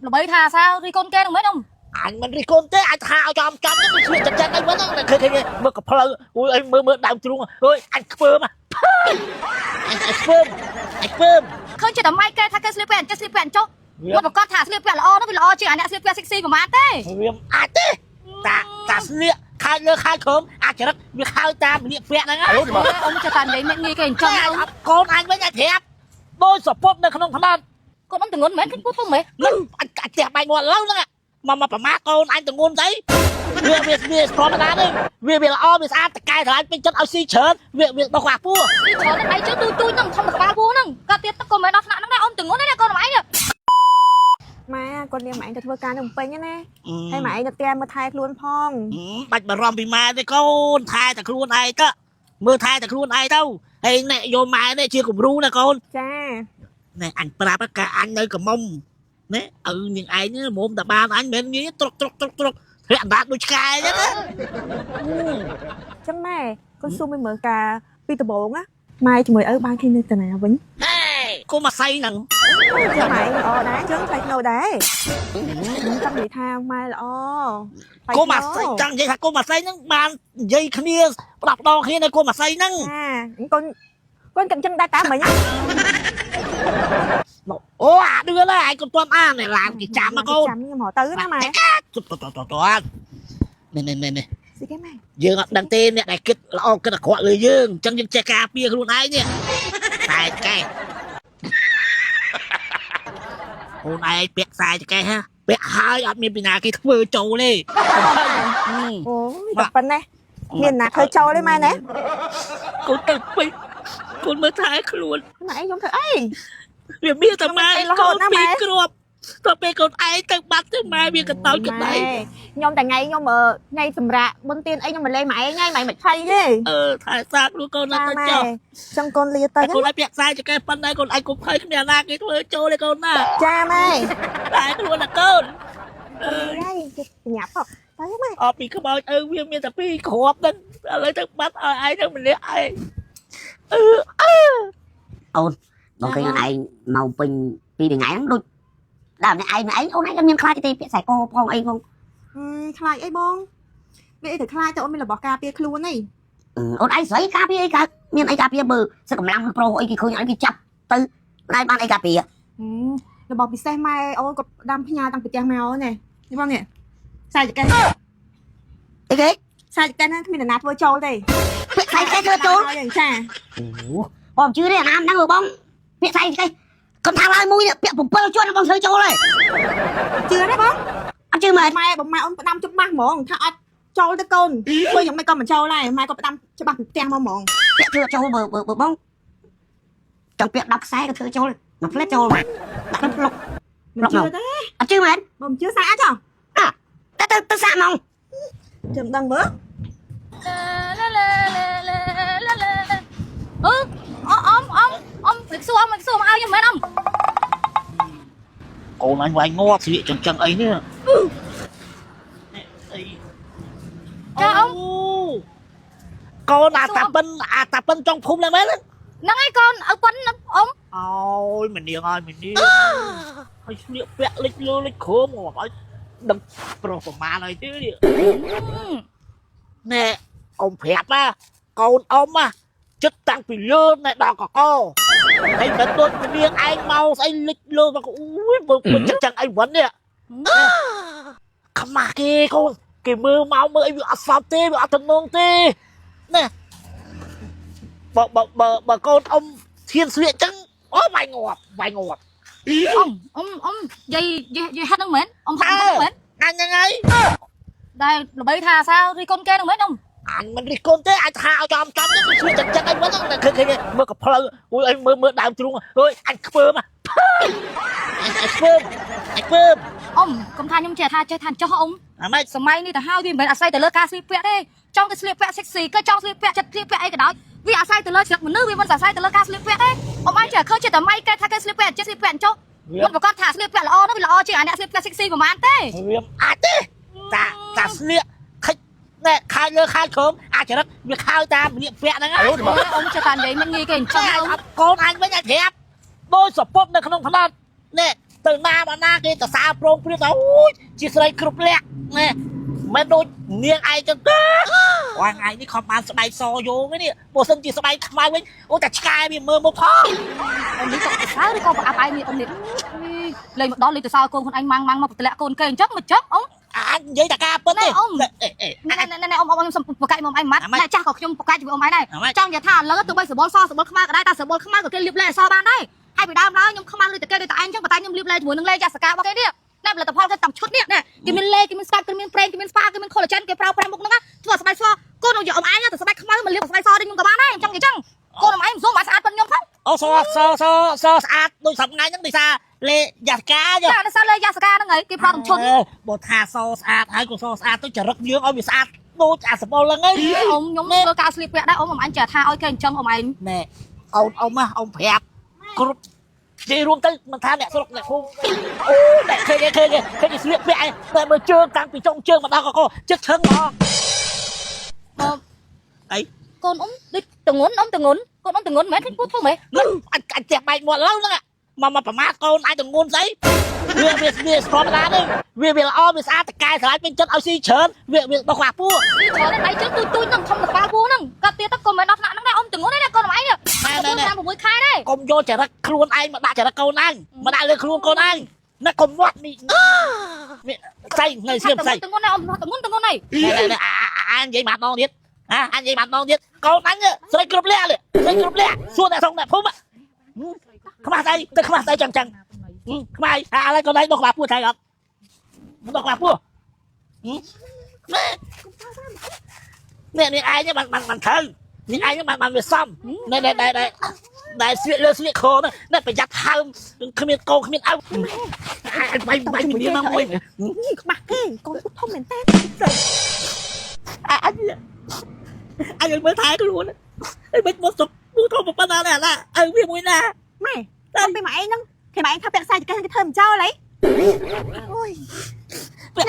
ល្បីថាសារីកូនគេហ្នឹងមែនអ៊ំ អញមិនរិះគន់ទេអាចថាឲ្យចំចំហ្នឹងវាឈ្មោះចិត្តចិត្តអីវិញហ្នឹងឃើញឃើញមើលកផ្លូវអូយអីមើលមើលដើមជ្រូងអើយអញខ្ពើមអញខ្ពើមអញខ្ពើម ឃើញចេះតែម៉ៃគេថាគេស្លៀកពាក់អញ្ចេះស្លៀកពាក់អញ្ចុះមិនប្រកាសថាស្លៀកពាក់ល្អនោះវាល្អជាងអាអ្នកស្លៀកពាក់ sexy ប្រហែលទេ វាអាចទេតាតាស្លៀកខើចលើខើចក្រោមអាចរិតវាខើចតាមលៀកពាក់ហ្នឹង អ៊ំចេះតែនិយាយមិនងាយគេអញ្ចឹង អញអត់កូនអញវិញអញប្រាប់ដោយសពតនៅក្នុងថ្នត់ កូនអ៊ំទងន់មែនឃើញពូពូមែន នឹងអញផ្ទះបែកមាត់ឡូវហ្នឹងមកមកប្រមាកូនអញទងន់ទៅវាវាវាធម្មតាទេវាវាល្អវាស្អាតតកែស្រឡាញ់ពេញចិត្តឲ្យស៊ីច្រើនវាវាដោះក្បាលពោះ ពីច្រើនហ្នឹងឯងជើងទូទូហ្នឹងធំតែក្បាលពូហ្នឹងកាត់ទៀតទឹកក៏មិនដល់ថ្នាក់ហ្នឹងដែរអ៊ំទងន់ណាកូនឯង ម៉ែគាត់នាងម៉ែឯងទៅធ្វើការនៅភ្នំពេញណាហើយម៉ែឯងទៅផ្ទះមើលថែខ្លួនផង បាច់បារម្ភពីម៉ែទេកូនថែតែខ្លួនឯងទៅមើលថែតែខ្លួនឯងទៅហើយអ្នកយកម៉ែនេះជាគំរូណាកូន ចា ណែអញប្រាប់កាអញនៅកំមុំណែឪនាងឯងមុំតាបានអញមិនងាយត្រុកត្រុកត្រុកត្រុកធ្លាក់អណ្ដាតដូចឆ្កែអញ្ចឹងណា ចឹងម៉ែកូនស៊ូមិនមើលការពីដំបងណាម៉ែជាមួយឪបានគ្នានៅតាណាវិញ កុំអាស័យហ្នឹង ចឹងម៉ែល្អដែរចឹងថ្លៃថ្នូរដែរខ្ញុំចង់និយាយថាម៉ែល្អថ្លៃ កុំអាស័យចង់និយាយថាកុំអាស័យហ្នឹងបាននិយាយគ្នាផ្ដាប់ផ្ដងគ្នានៅកុំអាស័យហ្នឹង ចាកូនកូនក៏ចឹងដែរតាមិញ អូអាឌឿនហើយឯងកុំទាន់អានឡានគេចាំណាកូន ចាំខ្ញុំរកទៅណាម៉ែ តតតតនេះនេះនេះ ស្អីគេម៉ែ យើងអត់ដឹងទេអ្នកដែលគិតល្អគិតអាក្រក់លើយើងអញ្ចឹងយើងចេះការពារខ្លួនឯងនេះតែកែអូនឯងពាក់ខ្សែចកេះហ่ะពាក់ហើយអត់មានពីណាគេធ្វើចូលទេ អូយតែប៉ុណ្ណេះមានណាធ្វើចូលទេម៉ែណា កូនទៅពេកកូនមើលថែខ្លួន ម៉ែខ្ញុំធ្វើអី វាមានតែម៉ែកូនពីរគ្រាប់ទៅពេលកូនឯងទៅបាត់ទៅម៉ែវាកតោចកដៃ ខ្ញុំតែថ្ងៃខ្ញុំថ្ងៃសម្រាប់បុណ្យទានអីខ្ញុំមកលេងម៉ែឯងថ្ងៃម៉ែមិនភ័យទេ អឺថែសាកខ្លួនកូនណាស់ទៅ ម៉ែ ចុះ ចឹងកូនលាទៅ តែកូនឯងពាក់ខ្សែចកេះប៉ុណ្ណេះកូនឯងកុំភ័យគ្មានអាណាគេធ្វើចូលទេកូនណា ចាម៉ែ តែខ្លួនណាកូន ហើយគេបញ្ញាប់ហ៎ទៅម៉ែ អត់ពីខ្មោចឪវាមានតែពីរគ្រាប់ហ្នឹងឥឡូវទៅបាត់ឲ្យឯងទៅម្នាក់ឯងអឺអឺ អូនបងឃើញអូនឯងមកពេញពីរថ្ងៃហ្នឹងដូចដល់ម្នាក់ឯងម្នាក់ឯងអូនឯងអត់មានខ្លាចទេពាក្យខ្សែកផងអីផង ខ្លាចអីបងមានអីទៅខ្លាចទៅអូនមានរបស់ការពារខ្លួនអី អូនឯងស្រីការពារអីកើតមានអីការពារមើលសឹកកម្លាំងប្រុសអីគេឃើញអីគេចាប់ទៅអូនឯងបានអីការពារ របស់ពិសេសម៉ែអូនក៏ដាំផ្ញើតាំងពីផ្ទះមកណែនេះបងនេះខ្សែចកេះ អីគេ ខ្សែចកេះហ្នឹងគ្មាននរណាធ្វើចូលទេ ពាក្យខ្សែកេះធ្វើចូល ចា បងជឿទេអាណាមិនដឹងបងពាក្យខ្សែកេះកុំថាឡើយមួយពាក្យ7ជាន់បងធ្វើចូលហើយ ជឿទេបង អត់ជឿមែន ម៉ែបងម៉ែអូនផ្ដាំច្បាស់ហ្មងថាអត់ចូលទៅកូនធ្វើយ៉ាងម៉េចក៏មិនចូលដែរម៉ែក៏ផ្ដាំច្បាស់ពីផ្ទះមកហ្មង ពាក្យធ្វើចូលបើបើបងចង់ពាក្យ10ខ្សែក៏ធ្វើចូលមួយផ្លែចូលដាក់ទៅផ្លុក មិនជឿទេ អត់ជឿមែន បងមិនជឿសាក់ចុះ តែទៅទៅសាក់ហ្មង ចាំដឹងមើល អឺអ៊ំអ៊ំអ៊ំសួរអ៊ំសួរមកឲ្យខ្ញុំមែនអ៊ំ កូនអញវាយងាប់ស្លៀកចឹងចឹងអីនេះអី ចាអ៊ំ កូនអាតាប៉ិនអាតាប៉ិនចង់ភូមិឡើងមែន ហ្នឹងហើយកូនឪប៉ុនអ៊ំ អូយមនាងអើយមនាងហើយស្លៀកពាក់លិចលើលិចក្រោមមកឲ្យដឹងប្រុសប្រមាណហើយទេនេះណែអ៊ំប្រាប់ណាកូនអ៊ំណាចិត្តតាំងពីលើណែដល់កកហើយមិនដូចមនាងឯងមកស្អីលិចលើមកអូយមើលចឹងចឹងអីវិញនេះខ្មាស់គេកូនគេមើលមកមើលអីវាអត់សមទេវាអត់ទំនងទេណែបើបើបើបើកូនអ៊ំធានស្លៀកចឹងអូវាយងាប់វាយងាប់ អ៊ំអ៊ំអ៊ំយាយយាយហាត់ហ្នឹងមែនអ៊ំហាត់ហ្នឹងមែន អញហ្នឹងហើយ ដែលល្បីថាសារីកូនគេហ្នឹងមែនអ៊ំ អញមិនរិះគន់ទេអាចថាឲ្យចំចំហ្នឹងវាចិត្តចិត្តអីវិញហ្នឹងឃើញឃើញមើលកផ្លូវអូយអីមើលមើលដើមជ្រូងអើយអញខ្ពើមអញខ្ពើមអញខ្ពើម អ៊ំកុំថាខ្ញុំចេះថាចេះថាចោះអ៊ំ អាម៉េច សម័យនេះទៅហើយវាមិនមែនអាស្រ័យទៅលើការស្លៀកពាក់ទេចង់ទៅស្លៀកពាក់ sexy ក៏ចង់ស្លៀកពាក់ចិត្តស្លៀកពាក់អីក៏ដោយវាអាស្រ័យទៅលើស្លឹកមនុស្សវាមិនអាស្រ័យទៅលើការស្លៀកពាក់ទេអ៊ំឯងចេះឃើញចេះតែម៉ៃគេថាគេស្លៀកពាក់ចេះស្លៀកពាក់អញ្ចុះមិនប្រកាសថាស្លៀកពាក់ល្អនោះវាល្អជាងអាអ្នកស្លៀកពាក់ sexy ប្រហែលទេ វាអាចទេតាតាស្លៀកខិចណែខើចលើខើចក្រោមអាចរិតវាខើចតាមលៀកពាក់ហ្នឹង អ៊ំចេះតែនិយាយមិនងាយគេអញ្ចឹងអ៊ំ កូនអញវិញអញប្រាប់ដោយសពតនៅក្នុងផ្នត់ណែ ទៅណាមកណាគេទៅសារប្រងព្រាតអូយជាស្រីគ្រប់លក្ខណែមិនដូចនាងឯងចឹងទេអូថ្ងៃនេះខំបានស្បែកសយោងនេះបើសិនជាស្បែកខ្មៅវិញអូតែឆ្កែវាមើលមកផង អ៊ំនេះក៏សើឬក៏ប្រអាប់ឯងនេះអ៊ំនេះលេងមកដល់លេងទៅសើកូនខ្លួនឯងម៉ាំងម៉ាំងមកទម្លាក់កូនគេអញ្ចឹងមកចឹងអ៊ំ អញនិយាយតែការពិតទេ ណែអ៊ំ អេអេ ណែណែណែអ៊ំអ៊ំខ្ញុំសុំប្រកាច់មកអ៊ំឯងម៉ាត់ណែចាស់ក៏ខ្ញុំប្រកាច់ជាមួយអ៊ំឯងដែរ អាម៉េច ចង់និយាយថាឥឡូវទោះបីសបល់សសបល់ខ្មៅក៏ដែរតែសបល់ខ្មៅក៏គេលាបលេអសបានដែរហើយពីដើមឡើយខ្ញុំខ្មៅដូចតែគេដូចតែឯងអញ្ចឹងប៉ុន្តែខ្ញុំលាបលេជាមួយនឹងលេយ៉ាសការបស់គេនេះណែផលិតផលគេតាមឈុតនេះណែគេមានលេគេមានស្កាត់គេមានប្រេងគេមានស្ប៉ាគេមាន collagen គេប្រើប្រាស់មុខហ្នឹងធ្វើឲ្យស្បែកសកូនយកអ៊ំឯងទៅស្បែកខ្មៅមកលាបស្បែកសដូចខ្ញុំក៏បានដែរអញ្ចឹងអញ្ចឹងកូនអ៊ំឯងមិនស៊ូមឲ្យស្អាតប៉ុនខ្ញុំផង អូសសសសស្អាតដូចសប្ងៃហ្នឹងដូចថាលេយ៉ាកាយោ ចានៅសាលេយ៉ាសកាហ្នឹងហើយគេប្រើតាមឈុត បើថាសស្អាតហើយក៏សស្អាតទៅចរិតយើងឲ្យវាស្អាតដូចអាសបល់ហ្នឹងឯង អ៊ំខ្ញុំធ្វើការស្លៀកពាក់ដែរអ៊ំអ៊ំអញចេះថាឲ្យគេអញ្ចឹងអ៊ំឯង ណែអូនអ៊ំណាអ៊ំប្រាប់គ្រប់និយាយរួមទៅមិនថាអ្នកស្រុកអ្នកភូមិអូអ្នកឃើញឃើញឃើញស្លៀកពាក់ឯងតែមើលជើងតាំងពីចុងជើងមកដល់កកចិត្តឈឹងហ្មងអី កូនអ៊ំដូចតងន់អ៊ំតងន់កូនអ៊ំតងន់មែនឃើញពូធ្វើមែន នឹងអញអញផ្ទះបែកមាត់ឡូវហ្នឹងមកមកប្រមាថកូនអាចទៅងួនស្អីវាវាវាធម្មតាទេវាវាល្អវាស្អាតតកែស្រឡាញ់ពេញចិត្តឲ្យស៊ីច្រើនវាវាដល់ខ្វះពួរ ពីច្រើនដៃជើងទូចទូចហ្នឹងធំក្បាលពូហ្នឹងកាត់ទៀតទៅក៏មិនដល់ថ្នាក់ហ្នឹងដែរអ៊ំតងន់ទេកូនអ៊ំឯង ណែណែណែ 5 6ខែដែរ កុំយកចរិតខ្លួនឯងមកដាក់ចរិតកូនឯងមកដាក់លើខ្លួនកូនឯងណាកុំវាត់នេះនេះស្អីនៅស្ងៀមស្អី តងន់ដែរអ៊ំតងន់តងន់ហើយ ណែណែអានិយាយម៉ាត់ដងទៀតអាអានិយាយម៉ាត់ដងទៀតកូនអញស្រីគ្រប់លក្ខស្រីគ្រប់លក្ខសួរអ្នកស្រុកអ្នកភូមិខ្មាស់ស្អីទៅខ្មាស់ស្អីចឹងចឹងខ្មាស់អាឥឡូវកូនឯងដល់ក្បាលពោះថៃអត់ដល់ក្បាលពោះនេះនេះឯងបានបានបានត្រូវនេះឯងបានបានវាសមណែណែណែដែលស្លៀកលើស្លៀកខហ្នឹងណែប្រយ័ត្នហើមគ្មានកោគ្មានអៅបាយបាយមានមកមួយ ខ្មាស់គេកូនធំមែនតើ អញអញមើលថែខ្លួនអីមិនមកសុកមូធំប៉ុណ្ណាណាឪវាមួយណា ម៉ែតែពីម៉ែឯងហ្នឹងគេម៉ែឯងថាពាក់ខ្សែចកេះគេធ្វើមិនចោលហីអូយ ពាក់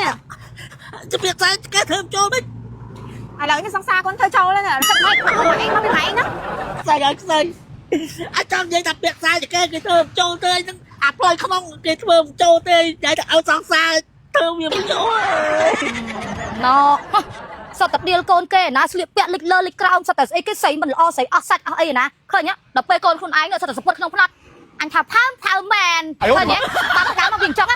จะពាក់ខ្សែចកេះធ្វើមិនចូលមិន ឥឡូវនេះសង្សារកូនធ្វើចូលហើយណាទឹកម៉ែម៉ែឯងមកពីម៉ែឯងហ្នឹង ខ្សែឲ្យខ្សែអាចចាំនិយាយថាពាក់ខ្សែចកេះគេធ្វើមិនចូលទេហ្នឹងអាផ្លូវក្នុងគេធ្វើមិនចូលទេនិយាយថាឲ្យសង្សារធ្វើវាមិនចូល ណ៎សត្វតដៀលកូនគេណាស្លៀកពាក់លិចលើលិចក្រោមសត្វតែស្អីគេស្អីមិនល្អស្អីអស់សាច់អស់អីណាឃើញដល់ពេលកូនខ្លួនឯងសត្វតែសពុតក្នុងផ្នត់អញថាផើមផើមមែនឃើញទេបាត់ដើមមកវាអញ្ចឹង